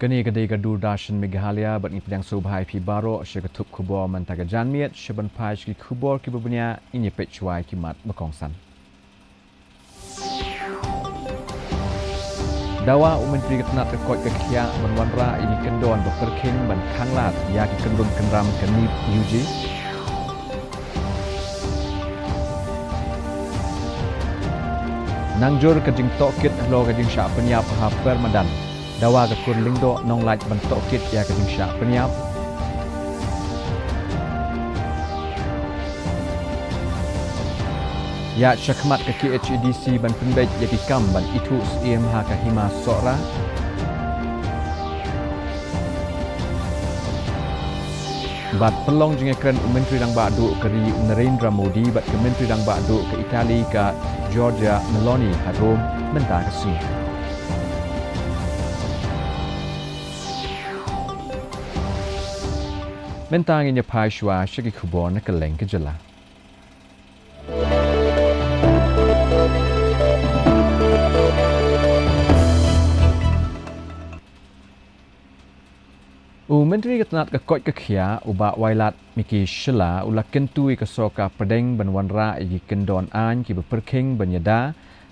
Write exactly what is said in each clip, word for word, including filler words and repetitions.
Kane ka dei ka Doordarshan Meghalaya bad ngi pdiang sngewbha ïa phi baroh sha ka thup khubor mynta ka janmiet, sha ban phai sha ki khubor kiba bniah, ngin ïa peit shuwa ïa ki mat ba kongsan. Dawa u Myntri ka tnat ka koit ka khiah ban wanrah ïa ki kyndon ba pyrkhing ban khanglad ïa ki kynrum kynram ka NEET U G. Nangjur ka jingtohkit halor ka jingshah pynïap ha Permadan, dawa ka kur Lyngdoh Nonglait ban tohkit ïa ka jingshah pynïap. Ïaid shakhmat ka K H A D C ban pynbeit ïa ki kam ban ithuh syiem ha ka Hima Sohra. Bad pynlong jingïakren u Myntri Rangbah Duh ka ri u Narendra Modi bad ka Myntri Rangbah Duh ka Italy ka Giorgia Meloni ha Rome mynta ka sngi. Mynta ngin ïa phai shuwa sha ki khubor na kylleng ka jylla. U Myntri ka tnat ka koit ka khiah, u Bah Wailadmiki Shylla, u la kyntu ïa ka sorkar pdeng ban wanrah ïa ki kyndon aiñ kiba pyrkhing ban ïada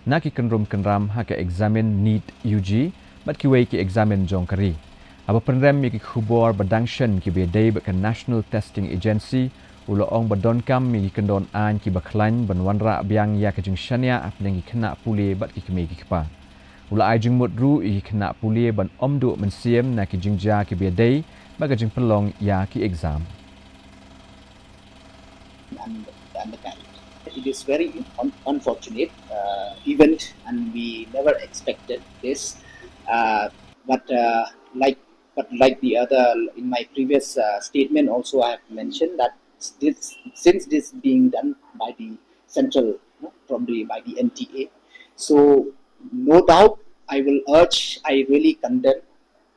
na ki kynrum kynram ha ka eksamin NEET U G bad kiwei ki eksamin jong ka ri. Haba pynrem ïa ki khubor ba dang shen kiba ïadei bad ka National Testing Agency, u la ong ba donkam ïa ki kyndon aiñ kiba khlaiñ ban wanrah biang ïa ka jingshaniah hapdeng ki khynnah pule bad ki kmie ki kpa. U la ai jingmut ruh ïa ki khynnah pule ban ym duh mynsiem na ki jingjia kiba ïadei bad ka jingpynlong ïa ki exam. And, and the parent. It is very un- unfortunate uh, event, and we never expected this. Uh, but uh, like but like the other, in my previous uh, statement also, I have mentioned that this, since this being done by the central, you know, from the by the N T A, so no doubt I will urge, I really condemn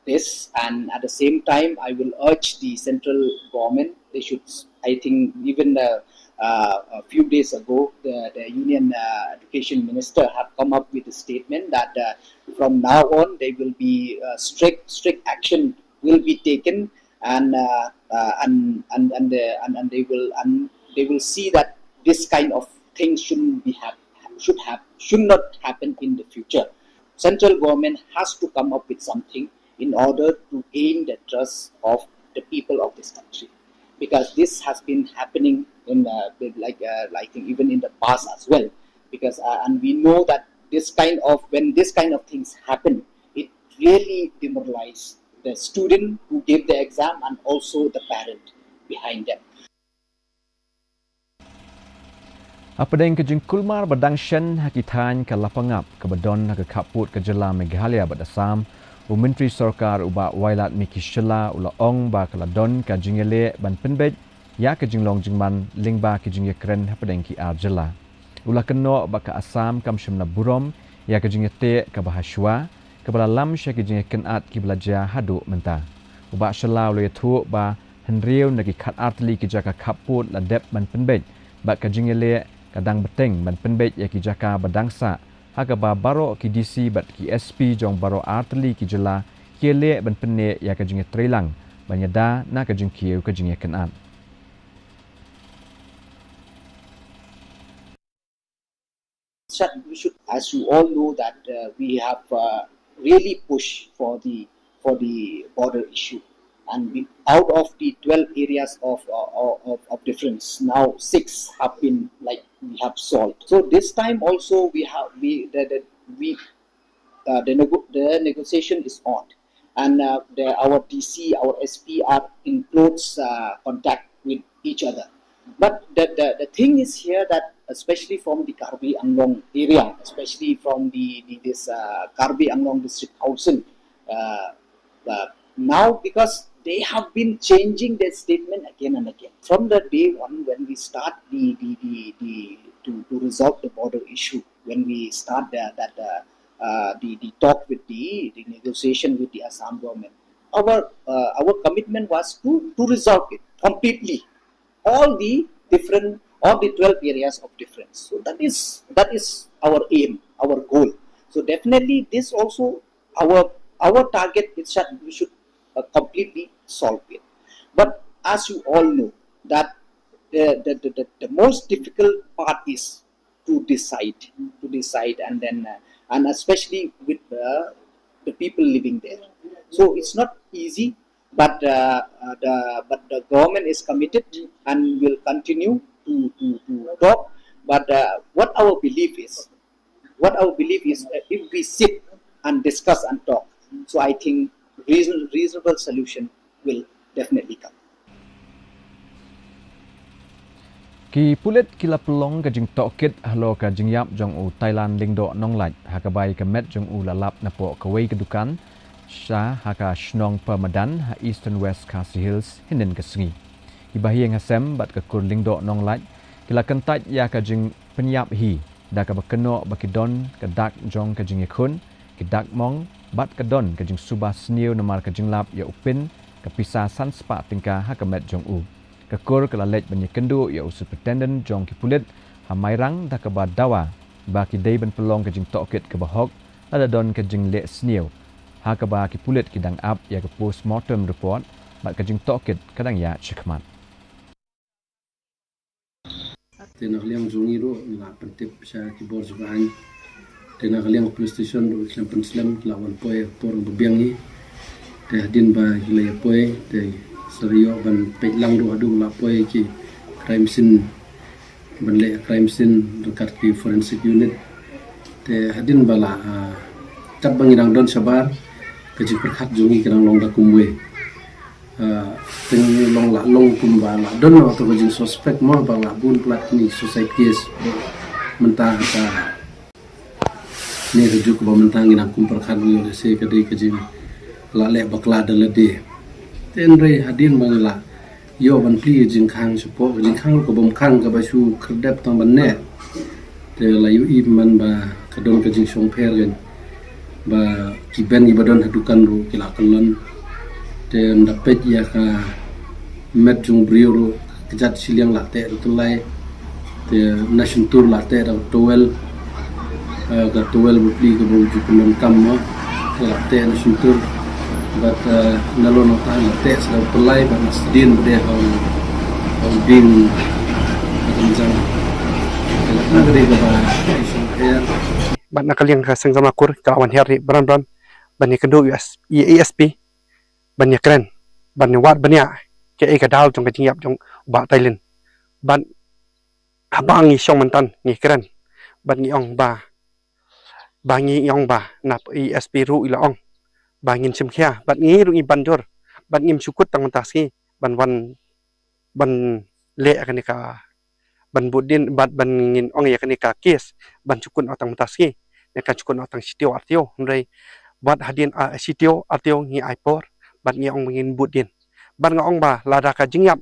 this, and at the same time I will urge the central government, they should, I think, even uh, uh, a few days ago the, the union uh, education minister have come up with a statement that uh, from now on there will be uh, strict strict action will be taken, and uh, uh, and and and, uh, and and they will and they will see that this kind of thing shouldn't be hap- should have should not happen in the future. Central government has to come up with something in order to gain the trust of the people of this country, because this has been happening in uh, like uh, I think even in the past as well, because uh, and we know that this kind of when this kind of things happen, it really demoralize the student who gave the exam and also the parent behind them. Hapdeng ka jingkulmar ba dang shen ha ki thaiñ ka lapangap kaba don ha ka khappud ka jylla Meghalaya bad Assam, u Myntri Sorkar u Bah Wailadmiki Shylla u la ong ba ka la don ka jingïaleh ban pynbeit ïa ka jinglong jingman lyngba ki jingïakren hapdeng ki ar jylla. U la kynnoh ba ka Assam kam shym la burom ïa ka jingïateh kaba ha shuwa, kaba la lam sha ki jingïakynad kiba la jia haduh mynta. U Bah Shylla u la ïathuh ba hynriew na ki khatar tylli ki jaka khappud la dep ban pynbeit bad ka jingïaleh ka dang bteng ban pynbeit ïa ki jaka ba dang sah, ha kaba baroh ki D C bad ki S P jong baroh ar tylli ki jylla ki ïaleh ban pynneh ïa ka jingïatreilang ban ïada na ka jingkiew ka jingïakynad. Such, we should, as you all know, that uh, we have uh, really pushed for the for the border issue, and we, out of the twelve areas of, uh, of of difference, now six have been, like, we have solved. So this time also we have we the, the we uh, the, nego- the negotiation is on, and uh, the, our D C, our S P are in close uh, contact with each other. But the, the, the thing is here that, especially from the Karbi Anglong area, especially from the, the this uh, Karbi Anglong District Council, uh, uh, now, because they have been changing their statement again and again from the day one when we start the the, the, the to, to resolve the border issue, when we start the, that uh, uh, the, the talk with the, the negotiation with the Assam government, our uh, our commitment was to to resolve it completely, all the different, all the twelve areas of difference. So that is that is our aim, our goal. So definitely this also, our our target is that we should uh, completely solve it. But as you all know, that the, the, the, the, the most difficult part is to decide, to decide, and then uh, and especially with the, the people living there. So it's not easy, but uh, uh, the but the government is committed and will continue to to, to talk. But uh, what our belief is, what our belief is, uh, if we sit and discuss and talk, so I think reason, reasonable solution will definitely come. Ki pulit ki la pynlong ka jingtohkit halor ka jingïap jong u Thailand Lyngdoh Nonglait ha kaba ïa ka met jong u la lap napoh kawei ka dukan sha ha ka shnong Permadan ha Eastern West Khasi Hills hynnin ka sngi. Ki bahaïing hasem bad ka kur Lyngdoh Nonglait ki la kyntait ïa ka jingpynïap hi da kaba kynnoh ba ki don ka dak jong ka jingïakhun, ki dak mong bad ka don ka jingsuba sniew namar ka jinglap ïa u pin ka pisa san spah tyngka ha ka met jong u. Ka kur ka la leit ban ïakynduh ïa u superintendent jong ki pulit ha Mairang da kaba dawa ba ki dei ban pynlong ka jingtohkit kaba hok lada don ka jingleh sniew, ha kaba ki pulit ki dang ap ïa ka postmortem report bad ka jingtohkit ka dang ïaid shakhmat. Te na ka liang jong ngi ruh ngi la pyntip sha ki bor jong ka aiñ. Te na ka liang police station ruh ki khlem pynslem, ki la wan poi ha por ba biang hi. Te hadien ba ki la ïa poi te sa ïoh ban peit lang ruh haduh la poi ki crime scene, ban leh crime scene ryngkat ki forensic unit. Te hadien ba la, ah, katba ngi dang don shabar, ka jingpyrkhat jong ngi ka dang long da kumwei. Ah, te ngi long la long kumba la don noh ka jingsuspect mo ba la bun palat kine suicide case. Mynta ka ne ka juk ba mynta ngi dang kum pyrkhat ngi lehse ka dei ka jing la leh bakla da lade. Te hynrei hadien ba ngi la ïoh ban plie ka jingkhang shapoh ka jingkhang ruh ka bym khang kaba shu khyrdep tang ban neh. Te la ïohi man ba ka don ka jingshongpher kan ba ki ben kiba don ha dukan ruh ki la kyllon. Te ynda peit ïa ka met jong u briew ruh ka kjat shiliang la teh da u tyllai. Te na shyntur la teh da u towel. Eh, ka towel ba plie kaba u ju pyndonkam mo. Te la teh na shyntur. Bad, eh, nalor nangta la teh sa da u tyllai bad na sdien ba dei ha u, ha u dieng ha kynjang. Te la tah ka dei kaba shongpher. Bad na ka liang ka seng jong la kur ka la wan hiar ri bran bran ban ïakynduh ïa u ASP ban ïakren ban ïawad ban ïa kaei ka daw jong ka jingïap jong u Bah Thailand. Bad haba ngi shong mynta ngi kren bad ngi ong ba, ba ngi ong ba na ASP ruh i la ong ba ngin shim khia bad ngi ruh ngi ban jur bad ngim shu kut tang mynta sngi ban wan ban leh ïa kane ka ban bud dien bad ban ngin ong ïa kane ka case ban shu kut noh tang mynta sngi. Ngi kan shu kut noh tang shi taïew ar taïew hynrei bad hadien, ah, shi taïew ar taïew ngi ai por bad ngi ong ba ngin bud dien. Bad nga ong ba lada ka jingïap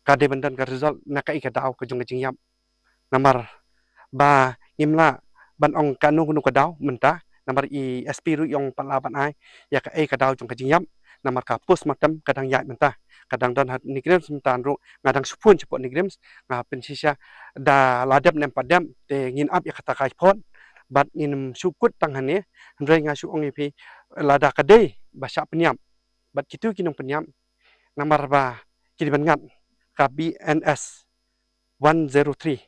ka dei ban don ka result na kaei ka daw ka jong ka jingïap. Namar ba ngim lah ban ong kano kano ka daw mynta namar i ASP ruh i ong pat lah ban ai ïa kaei ka daw jong ka jingïap. Namar ka postmortem ka dang ïaid mynta, ka dang don ha NEIGRIHMS mynta ruh, nga dang shu phone shapoh NEIGRIHMS, nga pynshisha da la dep ne em pat dep te ngin ap ïa kata ka report bad ngin shu kut tang hangne. Hynrei nga shu ong ïa phi lada ka dei ba shah pynïap bad kito ki nongpynïap namar ba ki dei ban ngat ka BNS one zero three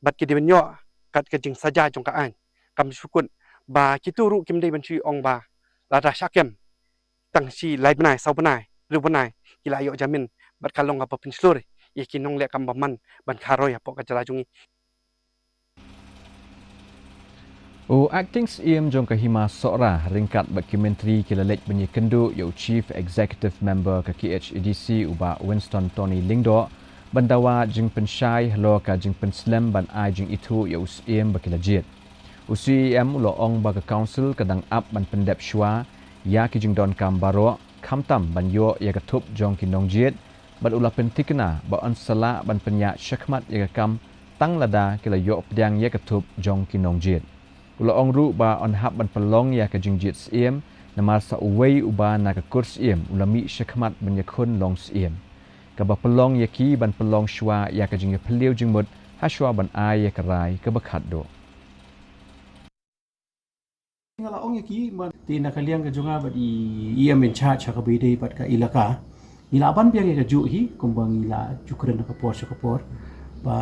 bad ki dei ban ïoh kat ka jingsaja jong ka aiñ. Kam shu kut ba kito ruh kim dei ban shu ong ba lada shah kem tang shi lai bnai, saw bnai, hynriew bnai ki la ïoh jamin bad ka long kaba pynshlur ïa ki nongleh kam bymman ban kharoi hapoh ka jylla jong ngi. U Acting Syiem jong ka Hima Sohra ryngkat bad ki myntri ki la leit ban ïakynduh ïa u Chief Executive Member ka KHADC u Bah Winston Tony Lyngdoh ban dawa jingpynshai halor ka jingpynslem ban ai jingithuh ïa u Syiem ba ki la jied. U Syiem u la ong ba ka Council ka dang ap ban pyndep shuwa ïa ki jingdonkam baroh khamtam ban ïoh ïa ka thup jong ki nongjied bad u la pynthikna ba yn sa lah ban pynïaid shakhmat ïa ka kam tang lada ki la ïoh pdiang ïa ka thup jong ki nongjied. U la ong ruh ba yn hap ban pynlong ïa ka jingjied Syiem namar sa uwei uba na ka kur Syiem u la mih shakhmat ban ïakhun long Syiem. Kaba pynlong ïa ki ban pynlong shuwa ïa ka jingïaphylliew jingmut ha shuwa ban ai ïa ka rai kaba khatduh. Nga la ong ïa ki, man, te na ka liang ka jong nga bad i, i em in charge ha kaba ïadei bad ka elaka, ngi la ban biang ïa kajuh hi kumba ngi la ju kren na ka por sha ka por, ba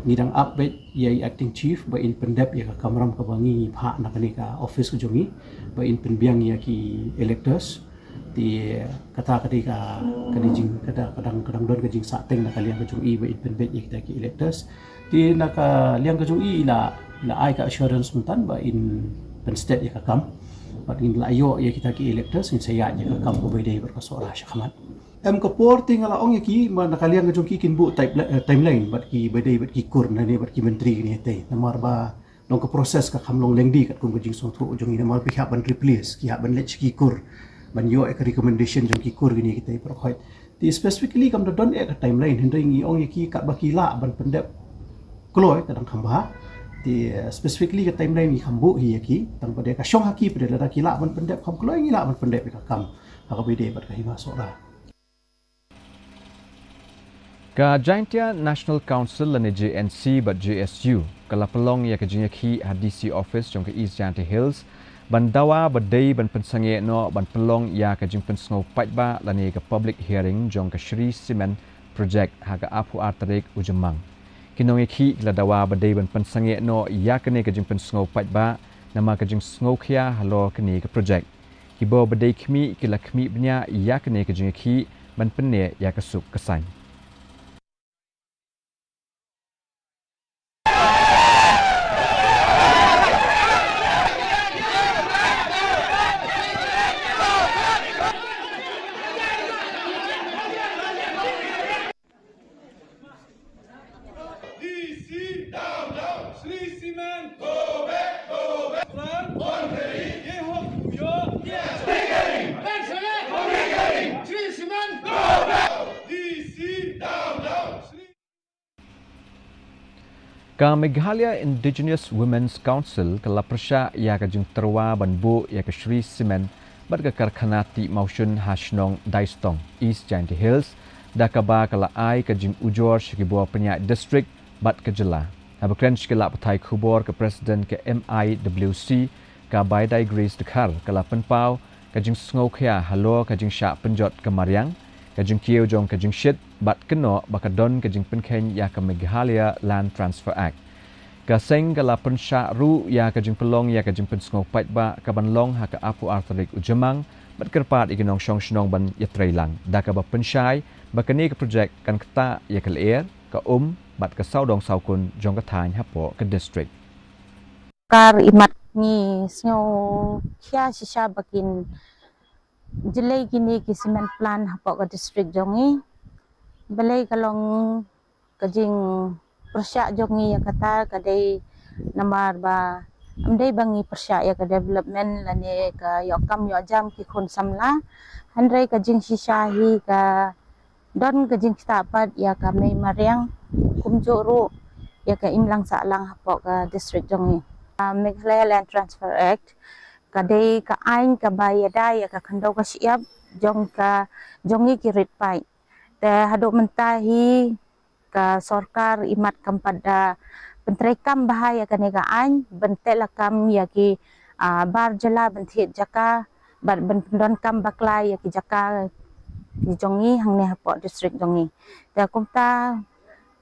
ngi dang ap beit ïa i acting chief ba in pyndep ïa ka kamram kaba ngi phah na kane ka office ka jong ngi, ba in pynbiang ïa ki electors. Te kata ka dei ka, ka dei jing, kata ka dang, ka dang don ka jingsahteng na ka liang ka jong i ba in pynbeit ïa kita ki electors. Te na ka liang ka jong i, i la, i la ai ka assurance mynta ba in pynstet ïa ka kam. Bad ngin la ïoh ïa kita ki electors, ngin sa ïaid ïa ka kam kaba ïadei bad ka Sohra shakhmat. Em, ka por te nga la ong ïa ki, ba na ka liang ka jong ki kin buh type-, eh, timeline bad kiba ïadei bad ki kur, lane bad ki myntri kine te. Namar ba long ka process ka kham long lengdi katkum ka jingsngewthuh jong ngi, namar ba ki hap ban replace, ki hap ban leit sha ki kur ban ïoh ïa ka recommendation jong ki kur kine kita para khoit. Te specifically kam da don eh ka timeline, hynrei ngi ong ïa ki katba ki lah ban pyndep kloi ka dang kham bha. Te, eh, specifically ka timeline ngi kham buh hi ïa ki, tang ba dei ka shong ha ki pat, lada ki lah ban pyndep kham kloi, ngi lah ban pyndep ïa ka kam ha kaba ïadei bad ka Hima Sohra. Ka Jaintia National Council lane J N C bad J S U ka la pynlong ïa ka jingïakhih ha D C office jong ka East Jaintia Hills ban dawa ba dei ban pynsangeh noh ban pynlong ïa ka jingpynsngew paidbah lane ka public hearing jong ka Shree Cement Project ha ka arphew ar tarik u Jymmang. Ki nongïakhih ki la dawa ba dei ban pynsangeh noh ïa kane ka jingpynsngew paidbah namar ka jingsngewkhia halor kane ka project. Ki bor ba dei khmih ki la khmih bniah ïa kane ka jingïakhih ban pynneh ïa ka suk ka saiñ. D C down, down. Shree Cement, go back, go back. Plan, contrary. Ye ho puyo. Yes. Contrary. Contrary. Shree Cement, go back. D C down, down. Shree Ka Meghalaya Indigenous Women's Council ka la pyrshah ïa ka jingtyrwa ban buh ïa ka Shree Cement bad ka karkhana tih mawshun ha shnong Daistong, East Jaintia Hills, da kaba ka la ai ka jingujor sha ki bor pynïaid district bad ka jylla. Haba kren sha ki lad pathai khubor ka President ka M I W C, ka Baidai Grace Dkhar, ka la pynpaw ka jingsngewkhia halor ka jingshah pynjot ka mariang, ka jingkiew jong ka jingshit bad kynnoh ba ka don ka jingpynkheiñ ïa ka Meghalaya Land Transfer Act. Ka seng ka la pynshah ruh ïa ka jingpynlong ïa ka jingpynsngew paidbah kaban long ha ka arphew ar tarik u Jymmang bad kyrpad ïa ki nongshong shnong ban ïatreilang da kaba pynshai ba kane ka projek kan ktah ïa ka lyer, ka um bad ka sawdong sawkun jong ka thaiñ hapoh ka district. Kar imat ngi sngewkhia shisha ba kin jlei kine ki cement plant hapoh ka district jong ngi. Balei ka long ka jingpyrshah jong ngi ïa kata ka dei namar ba ym dei ba ngi pyrshah ïa ka development lane ka ïoh kam ïoh jam ki khun samla. Hynrei ka jingshisha hi ka don ka jingktah pat ïa ka mei mariang, kumjuh ruh ïa ka imlang sahlang hapoh ka district jong ngi. Ah, Meghalaya Land Transfer Act ka dei ka aiñ kaba ïada ïa ka khyndew ka shyiap jong ka, jong ngi ki rit paid. Te haduh mynta hi ka sorkar imat kam pat da pyntreikam bha ïa kane ka aiñ, ban teh lakam ïa ki, ah, bar jylla ban thied jaka bad ban pyndonkam bakla ïa ki jaka ki jong ngi hangne hapoh district jong ngi. Te kumta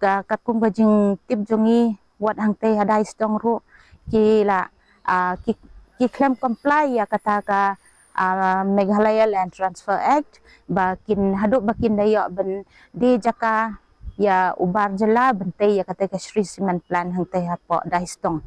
ka, katkum ka jingtip jong ngi, wat hangtei ha Daistong ruh ki la, ah, ki, ki khlem comply ïa kata ka, ah, Meghalaya Land Transfer Act, ba kin haduh ba kin da ïoh ban die jaka ïa u bar jylla ban tei ïa kata ka Shree Cement Plant hangtei hapoh Daistong.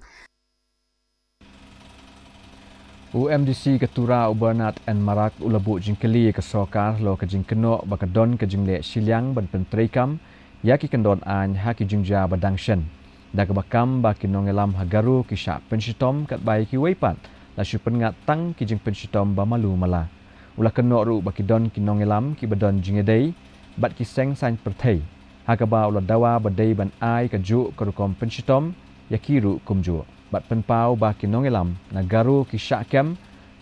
U M D C ka Tura, u Bernard N Marak, u la buh jingkylli ïa ka sorkar halor ka jingkynnoh ba ka don ka jingleh shiliang ban pyntreikam ïa ki kyndon aiñ ha ki jingjia ba dang shen, da kaba kam ba ki nongïalam ha Garo ki shah pynshitom katba ïa kiwei pat la shu pynngat tang ki jingpynshitom ba malu mala. U la kynnoh ruh ba ki don ki nongïalam kiba don jingïadei bad ki seng saiñ pyrthei, ha kaba u la dawa ba dei ban ai kajuh ka rukom pynshitom ïa ki ruh kumjuh, bad pynpaw ba ki nongïalam na Garo ki shah kem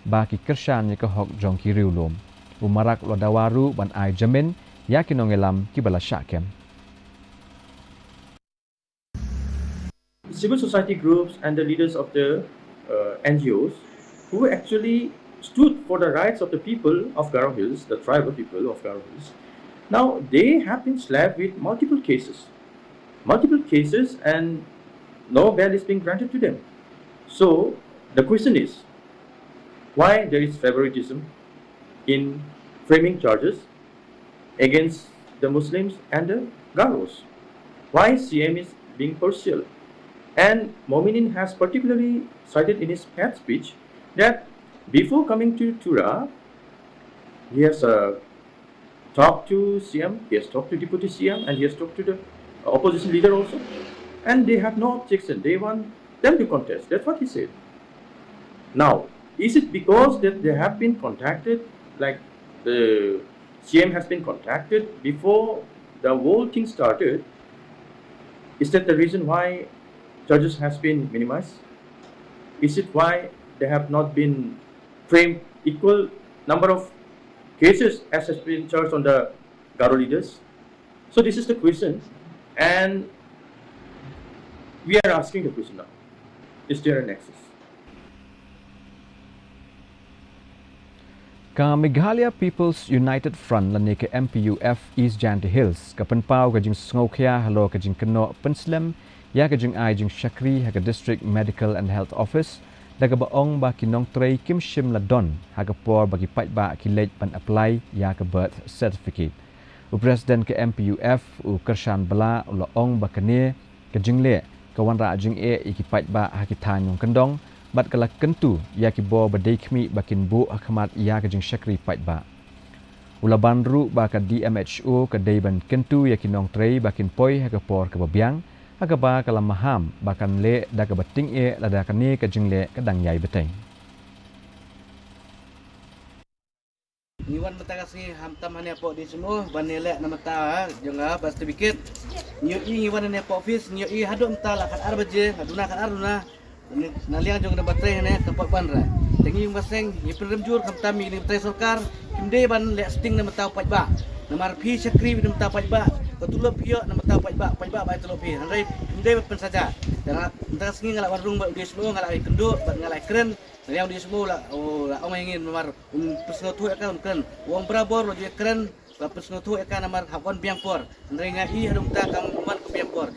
ba ki kyrshan ïa ka hok jong ki riewlum. U Marak u la dawa ruh ban ai jamin ïa ki nongïalam kiba la shah kem. Civil society groups and the leaders of the, uh, N G Os who actually stood for the rights of the people of Garo Hills, the tribal people of Garo Hills. Now, they have been slapped with multiple cases, multiple cases, and no bail is being granted to them. So, the question is, why there is favoritism in framing charges against the Muslims and the Garos? Why C M is being partial? And Mominin has particularly cited in his P A T speech that before coming to Tura, he has uh, talked to C M, he has talked to Deputy C M, and he has talked to the opposition leader also. And they have no objection. They want them to contest. That's what he said. Now, is it because that they have been contacted, like the C M has been contacted before the whole thing started? Is that the reason why charges has been minimized? Is it why they have not been framed equal number of cases as has been charged on the Garo leaders? So this is the question, and we are asking the question now. Is there a nexus? Ka Meghalaya People's United Front lane ka M P U F East Jaintia Hills ka pynpaw ka jingsngewkhia halor ka jingkynnoh pynslem ïa ka jingai jingshakri ha ka District Medical and Health Office da kaba ong ba ki nongtrei kim shym la don ha ka por ba ki paidbah ki leit ban apply ïa ka birth certificate. U President ka M P U F u Kyrshan Bala u la ong ba kane ka jingleh ka wanrah jingeh ïa ki paidbah ha ki thaiñ nongkyndong bad ka la kyntu ïa ki bor ba dei khmih ba kin buh ha khmat ïa ka jingshakri paidbah. U la ban ruh ba ka D M H O ka dei ban kyntu ïa ki nongtrei ba kin poi ha ka por kaba biang, ha kaba ka la maham ba kan leh da kaba tyngeh lada kane ka jingleh ka dang ïai bteng. Ngi wan mynta ka sngi hamtam hangne hapoh D S M O ban ïaleh na mynta jong ka birth certificate. Ngi ïohi ngi wan hangne hapoh office ngi ïohi haduh mynta la khatar baje, la duna khatar duna. Na liang jong ka batrei hangne ka pok ban ra. Te ngi ïing ba seng ngi pynrem jur khamtam ïa kine batrei sorkar kim dei ban leh sting na mynta u paidbah. Namar phi shakri na mynta u paidbah, ka tulop phi ïoh na mynta u paidbah, paidbah bai tulop phi. Hynrei kim dei ban pynsaja. Te nga mynta ka sngi nga la wan rung bad u D S M O, nga la ai kynduh bad nga la ai kren. Na liang u D S M O la ong ïa ngi namar un pynsngewthuh ïa ka, un kren. U ong barabor la ju ïa kren, la pynsngewthuh ïa ka namar hap wan biang por. Hynrei nga i haduh mynta kam wan ka biang por.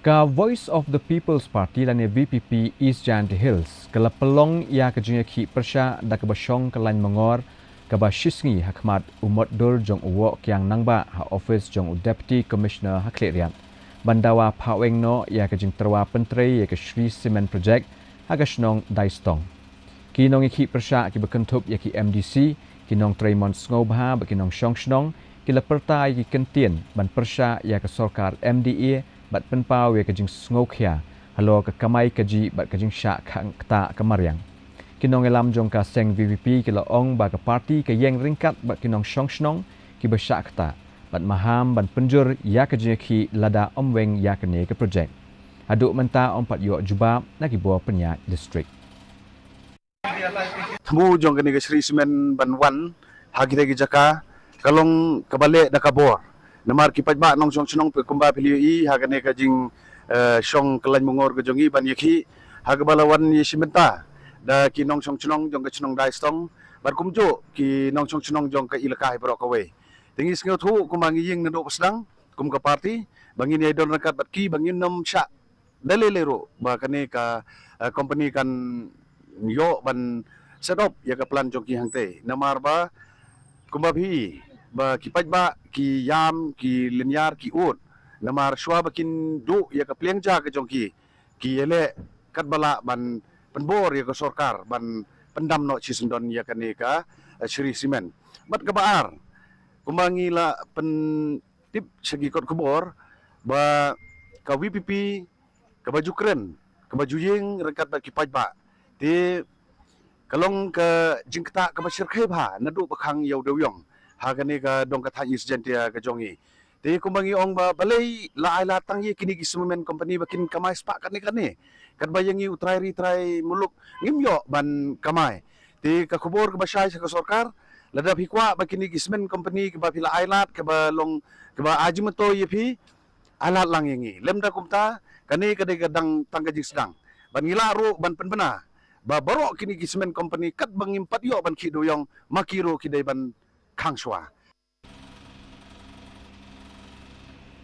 Ka Voice of the People's Party lane V P P East Jaintia Hills ka la pynlong ïa ka jingïakhih pyrshah da kaba shong ka lain mangor kaba shisngi ha khmat u motdur jong u Woh Kiang Nangbah ha office jong u Deputy Commissioner ha Khliehriat ban dawa phah weng noh ïa ka jingtyrwa pyntrei ïa ka Shree Cement Project ha ka shnong Daistong. Ki nongïakhih pyrshah kiba kynthup ïa ki M D C, ki nongtrei mon sngewbha bad ki nongshong shnong ki la pyrta ïa ki kyntien ban pyrshah ïa ka sorkar M D A bad pynpaw ïa ka jingsngewkhia halor ka kamai kajih bad ka jingshah ktah ka mariang. Ki nongïalam jong ka seng V P P ki la ong ba ka party ka ïeng ryngkat bad ki nongshong shnong kiba shah ktah bad maham ban pynjur ïa ka jingïakhih lada ym weng ïa kane ka projek. Haduh mynta ym pat ïoh jubab na ki bor pynïaid district. Thmu jong kane ka Shree Cement ban wan ha kita ki jaka ka long kaba leh da ka bor. Namar ki paidbah nongshong shnong kumba phi la ïohi ha kane ka jing eh, shong ka lain mangor ka jong ngi ban ïakhih ha kaba la wan ïashim bynta da ki nongshong shnong jong ka shnong Daistong bad kumjuh ki nongshong shnong jong ka elaka hi baroh kawei. Te ngi sngewthuh kumba ngi ïeng naduh ba sdang kum ka party ba ngin ïai don ryngkat bad ki ba ngin ym shah da lei lei ruh ba kane ka eh, company kan ïoh ban set up ïa ka plant jong ki hangtei. Namar ba kumba phi ba ki paidbah ki ïam ki lynñiar ki ud namar shuwa ba kin duh ïa ka pliang ja ka jong ki ki ïaleh katba lah ban pynbor ïa ka sorkar ban pyndam noh shisyndon ïa kane ka eh, Shree Cement. Bad kaba ar kumba ngi la pyn tip sha ki kot khubor ba ka VPP kaba ju kren kaba ju ïeng ryngkat bad ki paidbah te ka long ka jingktah kaba shyrkhei bha naduh ba khang ïa u dewïong ha kane ka dong ka thaiñ East Jaintia ka jong ngi. Te kumba ngi ong ba balei la ai lad tang ïa kine ki cement company ba kin kamai spah katne katne katba ïa ngi u trai ri trai muluk ngim ïoh ban kamai. Te ka khubor kaba shai sha ka sorkar lada phi kwah ba kine ki cement company kaba phi la ai lad kaba long kaba ai jingmyntoi ïa phi ai lad lang ïa ngi. Lymda kumta kane ka dei ka dang tang ka jingsdang Bad ngi lah ruh ban pynbna ba baroh kine ki cement company katba ngim pat ïoh ban khih dewïong, ma ki ruh ki dei ban khang shuwa.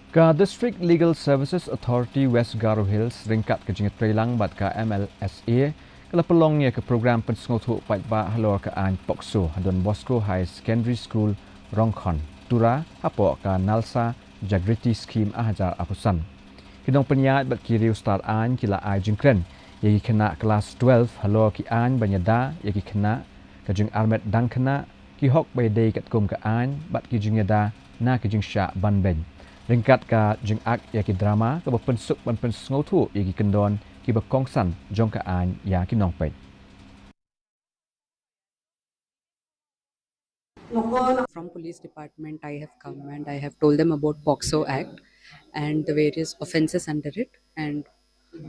Ka District Legal Services Authority West Garo Hills ryngkat ka jingïatreilang bad ka M L S A ka la pynlong ïa ka program pynsngewthuh paidbah halor ka aiñ POCSO ha Don Bosco Higher Secondary School, Rongkhon, Tura, hapoh ka NALSA Jagriti Scheme ar hajar arphew san. Ki nongpynïaid bad ki riewstad aiñ ki la ai jingkren ïa ki khynnah klas twelve halor ki aiñ ban ïada ïa ki khynnah, ka jingarmet dang khynnah, ki hok ba ïadei katkum ka aiñ bad ki jingïada na ki jingshah ban beiñ. Ryngkat ka jingakt ïa ki drama kaba pynsuk ban pynsngewthuh ïa ki kyndon kiba kongsan jong ka aiñ ïa ki nongpeit. From police department, I have come and I have told them about POCSO Act and the various offences under it and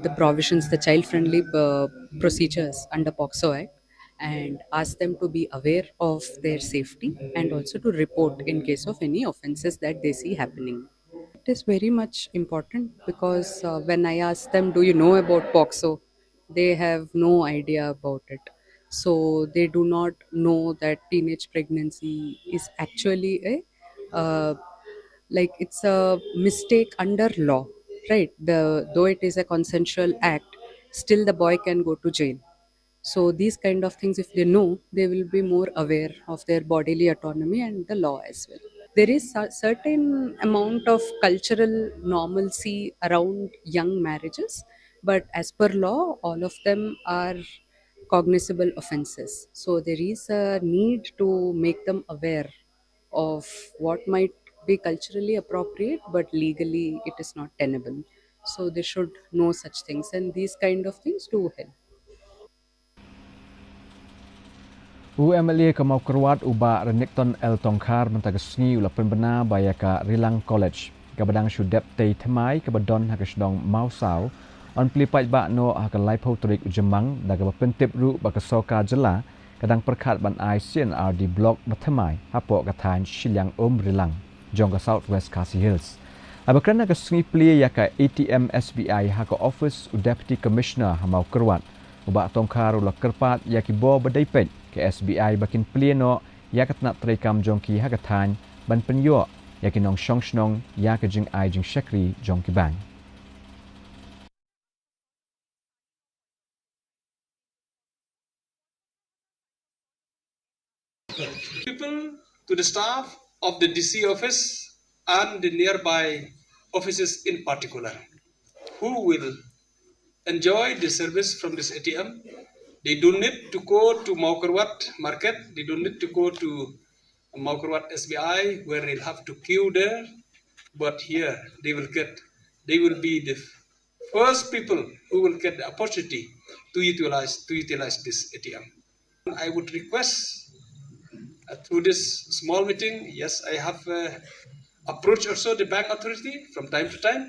the provisions, the child-friendly uh, procedures under POCSO Act, and ask them to be aware of their safety and also to report in case of any offences that they see happening. It is very much important because uh, when I ask them, "Do you know about POCSO?" they have no idea about it. So they do not know that teenage pregnancy is actually a uh, like it's a mistake under law, right? The though it is a consensual act, still the boy can go to jail. So these kind of things, if they know, they will be more aware of their bodily autonomy and the law as well. There is a certain amount of cultural normalcy around young marriages, but as per law, all of them are cognizable offences. So there is a need to make them aware of what might be culturally appropriate, but legally it is not tenable. So they should know such things, and these kind of things do help. U M L A ka Mawkyrwat u Bah Renikton L Tongkhar mynta ka sngi u la pynbna ba ïa ka Rilang College kaba dang shu dep tei thymmai kaba don ha ka shnong Mawsaw, yn plie paidbah noh ha ka laiphew tarik u Jymmang da kaba pyntip ruh ba ka sorkar jylla ka dang pyrkhat ban ai C and R D block ba thymmai hapoh ka thaiñ Shiliang Um Rilang jong ka South West Khasi Hills. Haba kren ha ka sngi plie ïa ka A T M S B I ha ka office u Deputy Commissioner ha Mawkyrwat, u Bah Tongkhar u la kyrpad ïa ki bor ba dei peit ka S B I ba kin plie noh ïa ka tnat treikam jong ki ha ka thaiñ ban pynïoh ïa ki nongshong shnong ïa ka jingai jingshakri jong ki bank. People, to the staff of the D C office and the nearby offices in particular, who will enjoy the service from this A T M. They don't need to go to Mawkyrwat market. They don't need to go to Mawkyrwat S B I where they'll have to queue there. But here they will get, they will be the first people who will get the opportunity to utilize, to utilize this A T M. I would request, uh, through this small meeting, yes, I have, uh, approached also the bank authority from time to time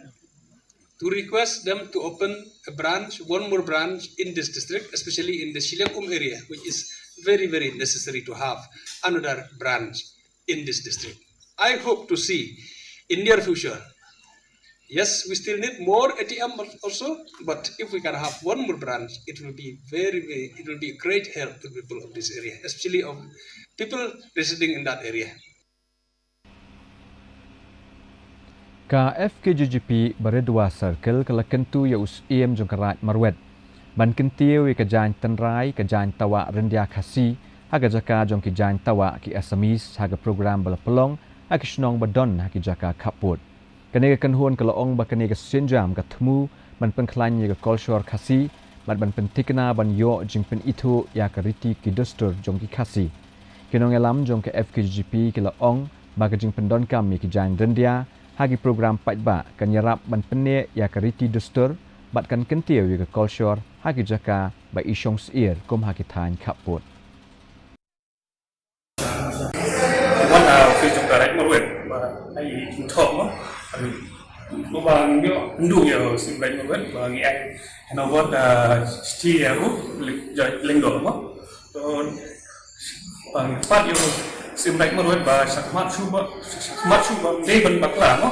to request them to open a branch, one more branch in this district, especially in the Shiliang Um area, which is very, very necessary to have another branch in this district. I hope to see in near future. Yes, we still need more A T M al-, also, but if we can have one more branch, it will be very, very, it will be a great help to people of this area, especially of people residing in that area. Ka F K J G P Baridua Circle ka la kyntu ïa u Syiem jong ka Raid Marwet ban kyntiew ïa ka jaiñ tynrai, ka jaiñ tawah ryndia Khasi ha ka jaka jong ki jaiñ tawah ki Assamese ha ka program ba la pynlong ha ki shnong ba don ha ki jaka khappud. Kane ka kynhun ka la ong ba kane ka sienjam ka thmu ban pynkhlaiñ ïa ka kolshor Khasi bad ban pynthikna ban ïoh jingpynithuh ïa ka riti ki dustur jong ki Khasi. Ki nongïalam jong ka F K G P ki la ong ba ka jingpyndonkam ïa ki jaiñ ryndia ha ki program paidbah kan ïarap ban pynneh ïa ka riti dustur bad kan kyntiew ïa ka kolshor ha ki jaka ba i shong syier kum ha ki thaiñ khappud. Wan, ah, office jong ka Raid Marwet ba ai jingthoh mo. Mo ba ngi ïoh ndu ïa u Syiem Raid Marwet ba ngi ai handover da shithi ïa u Lyngdoh mo. To ba ngi pat ïa u Syiem Raid Marwet ba shakhmat shuh ba, shakhmat shuh ba dei ban bakla mo.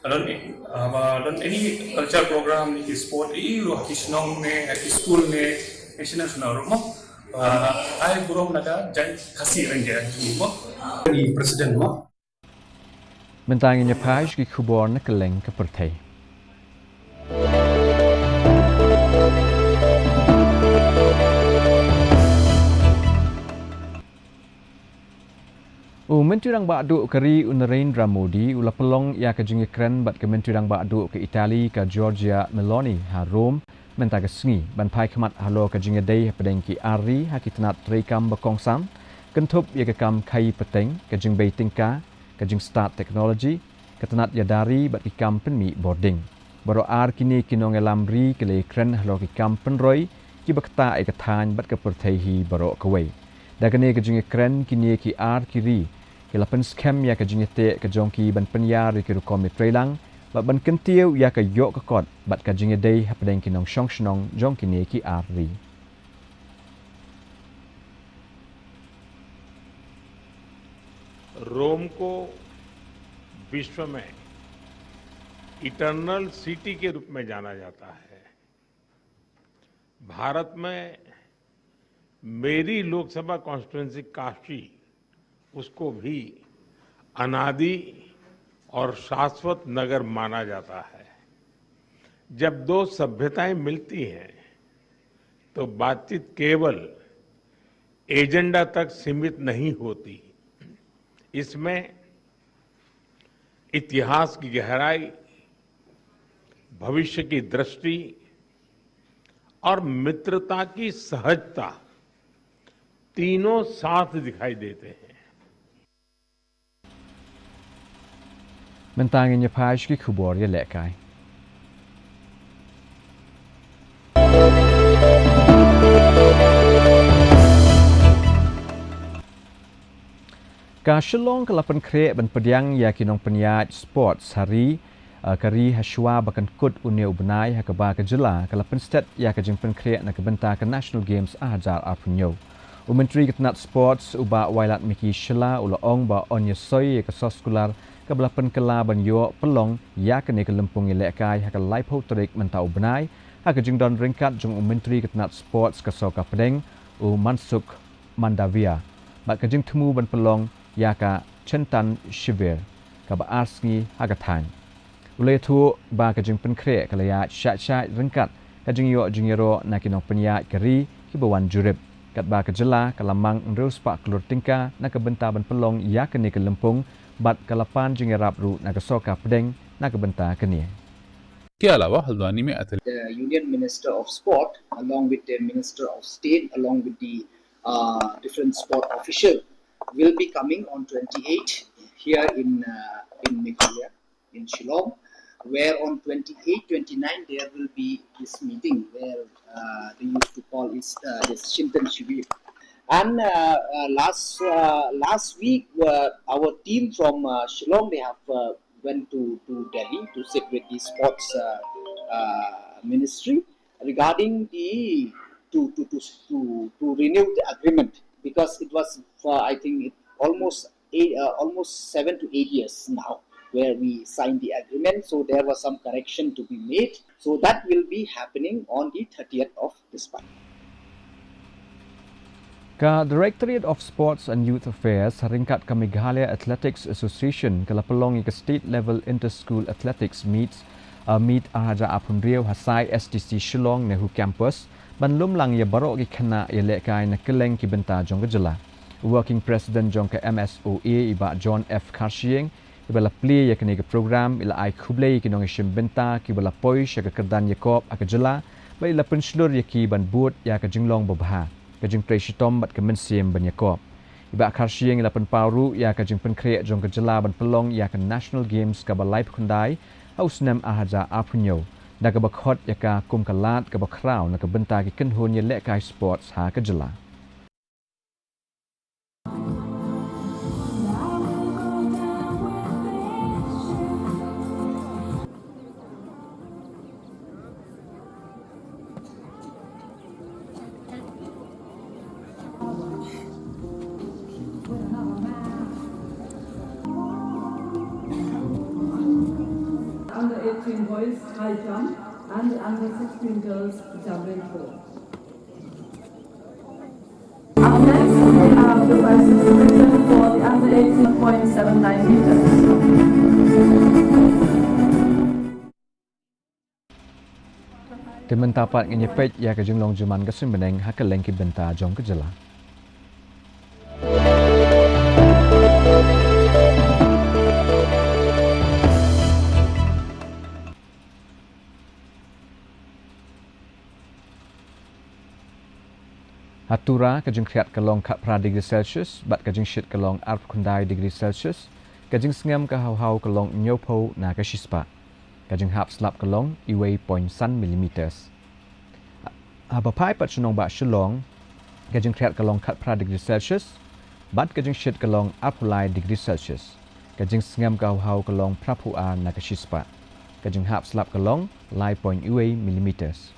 Don, uh, don any culture program, ki sport, i ruh ki shnong ne, ki school ne, national shnong ruh mo. Uh, ai burom na ka jait Khasi Rangers mo. Ni president mo. Mynta ngin ïa phai sha ki khubor na kylleng ka pyrthei. U Myntri Rangbah Duh ka ri u Narendra Modi u la pynlong ïa ka jingïakren bad ka Myntri Rangbah Duh ka Italy ka Giorgia Meloni ha Rome mynta ka sngi ban phai khmat halor ka jingïadei hapdeng ki ar ri ha ki tnat treikam ba kongsan, kynthup ïa ka kam khaïi pateng, ka jingbei tyngka, ka jingstad technology, ka tnat ïada ri bad ki kam pynmih bording. Baroh ar kine ki nongïalam ri ki la ïakren halor ki kam pynroi kiba ktah ïa ka thaiñ bad ka pyrthei hi baroh kawei. Da kane ka jingïakren kine ki ar ki ri ki la pynskhem ïa ka jingïateh ka jong ki ban pynïar ïa ki rukom ïatreilang bad ban kyntiew ïa ka ïoh ka kot bad ka jingïadei hapdeng ki nongshong shnong jong kine ki ar ri. रोम को विश्व में इटरनल सिटी के रूप में जाना जाता है। भारत में मेरी लोकसभा कॉन्स्टिट्यूएंसी काशी, उसको भी अनादि और शाश्वत नगर माना जाता है। जब दो सभ्यताएं मिलती हैं तो बातचीत केवल एजेंडा तक सीमित नहीं होती। इसमें इतिहास की गहराई, भविष्य की दृष्टि और मित्रता की सहजता तीनों साथ दिखाई देते हैं। Mynta ngin ïa phai sha ki khubor ïalehkai. Ka Shillong ka la pynkhreh ban pdiang ïa ki nongpynïaid sports ha ri, eh, ka ri ha shuwa ba kan kut une u bnai, ha kaba ka jylla ka la pynstet ïa ka jingpynkhreh na ka bynta ka National Games ar hajar arphew hynñiew. U Myntri ka tnat sports u Bah Wailadmiki Shylla u la ong ba yn ïasoi ïa ka soskular kaba la pynkylla ban ïoh pynlong ïa kane ka lympung ïalehkai ha ka laiphew tarik mynta u bnai, ha ka jingdon ryngkat jong u Myntri ka tnat sports ka Sorkar Pdeng, u Mansukh Mandaviya, bad ka jingthmu ban pynlong ïa ka Chintan Shivir kaba ar sngi ha ka thaiñ. U la ïathuh ba ka jingpynkhreh ka la ïaid shai shai ryngkat ka jingïoh jingïaroh na ki nongpynïaid ka ri kiba wan jurip, katba ka jylla ka la mang hynriew spah klur tyngka na ka bynta ban pynlong ïa kane ka lympung, bad ka la pan jingïarap ruh na ka Sorkar Pdeng na ka bynta kane. के अलावा हल्द्वानी में एथलीट The Union Minister of Sport, along with the Minister of State, along with the uh, different sport official, will be coming on twenty-eight here in uh, in Meghalaya, in Shillong, where on twenty-eight, twenty-nine there will be this meeting where uh, they used to call is uh, this Chintan Shivir. And uh, uh, last uh, last week, uh, our team from uh, Shillong, they have uh, went to, to Delhi to sit with the sports uh, uh, ministry regarding the to, to, to, to, to renew the agreement, because it was for, I think, it almost eight, uh, almost seven to eight years now where we signed the agreement. So there was some correction to be made. So that will be happening on the thirtieth of this month. Ka Directorate of Sports and Youth Affairs ryngkat ka Meghalaya Athletics Association ka la pynlong ïa ka State Level Inter-School Athletics Meets, uh, Meet ar hajar arphew hynriew ha Sai S T C Shillong NEHU Campus, ban lum lang ïa baroh ki khynnah ïalehkai na kylleng ki bynta jong ka jylla. Working President jong ka M S O A, i Bah John F Kharshiing, iba la plie ïa kane ka program, i la ai khublei ïa ki nongïashim bynta kiba la poi sha ka kyrdan ïakop ha ka jylla, bad i la pynshlur ïa ki ban bud ïa ka jinglong babha, ka jingtrei shitom bad ka mynsiem ban ïakop. I Bah Kharshiing i la pynpaw ruh ïa ka jingpynkhreh jong ka jylla ban pynlong ïa ka National Games kaba laiphew khyndai ha u snem ar hajar arphew hynñiew, da kaba khot ïa ka kum ka lad kaba khraw na ka bynta ki kynhun ïalehkai sports ha ka jylla. high jump and the under sixteen girls javelin throw. Up next, we have the prizes submission for the under eighteen point seven nine meters. Te mynta pat ngin ïa peit ïa ka jinglong jingman ka suiñ bneng ha kylleng ki bynta jong ka jylla. Ha Tura ka jingkhriat ka long khatphra degree Celsius bad ka jingshit ka long arphew khyndai degree Celsius, ka jingsngem ka hawhaw ka long hynñiewphew na ka shispah. Ka jinghap slap ka long uwei point san millimeters. Haba phai pat sha nongbah Shillong, ka jingkhriat ka long khatphra degree Celsius bad ka jingshit ka long arphew lai degree Celsius. Ka jingsngem ka hawhaw ka long phraphew ar na ka shispah. Ka jinghap slap ka long lai point uwei millimeters.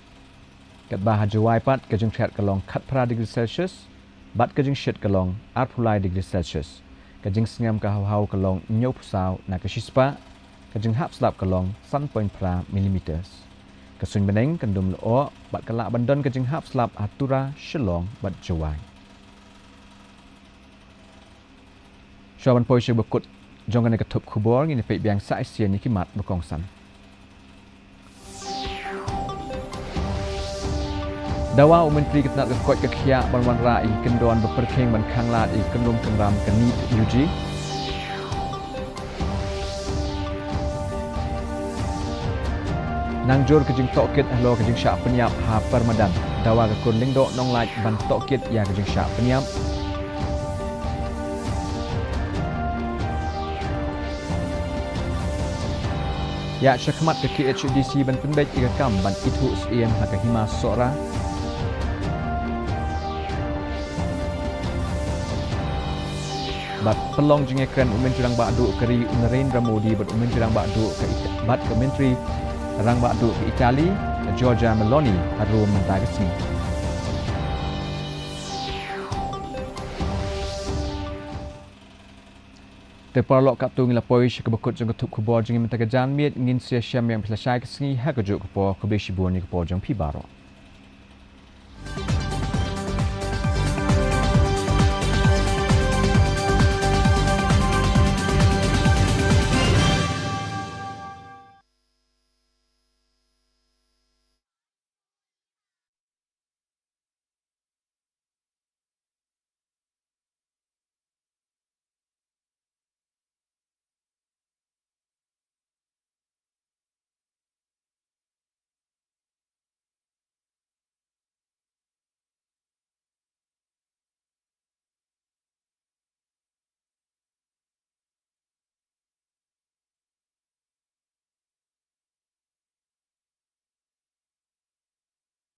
Katba ha Jowai pat ka jingkhriat ka long khatphra degree Celsius bad ka jingshit ka long arphew lai degree Celsius. Ka jingsngem ka hawhaw ka long hynñiewphew saw na ka shispah. Ka jinghap slap ka long san point phra millimeters. Ka suiñ bneng kan dum lyoh bad ka lah ban don ka jinghap slap ha Tura, Shillong bad Jowai. Shuwa ban poi sha kaba kut jong kane ka thup khubor, ngin ïa peit biang sa shisien ïa ki mat ba kongsan. Dawa u Myntri ka tnat ka koit ka khiah ban wanrah ïa ki kyndon ba pyrkhing ban khanglad ïa ki kynrum kynram ka NEET U G. Nang jur ka jingtohkit halor ka jingshah pynïap ha Permadan. Dawa ka kur Lyngdoh Nonglait ban tohkit ïa ka jingshah pynïap. Ïa shakhmat ka K H A D C ban pynbeit ïa ka kam ban ithuh Syiem ha ka Hima Sohra. Bad pynlong jingïakren u Myntri Rangbah Duh ka ri u Narendra Modi bad u Myntri Rangbah Duh ka Ita-, bad ka Myntri Rangbah Duh ka Italy, ka Giorgia Meloni, ha Rome mynta ka sngi. Te paralok, katto ngi la poi sha kaba kut jong ka thup khubor jong ngi mynta ka janmiet, ngin sa ïashem biang phi lashai ka sngi ha kajuh ka por, khublei shibun ïa ka por jong phi baroh.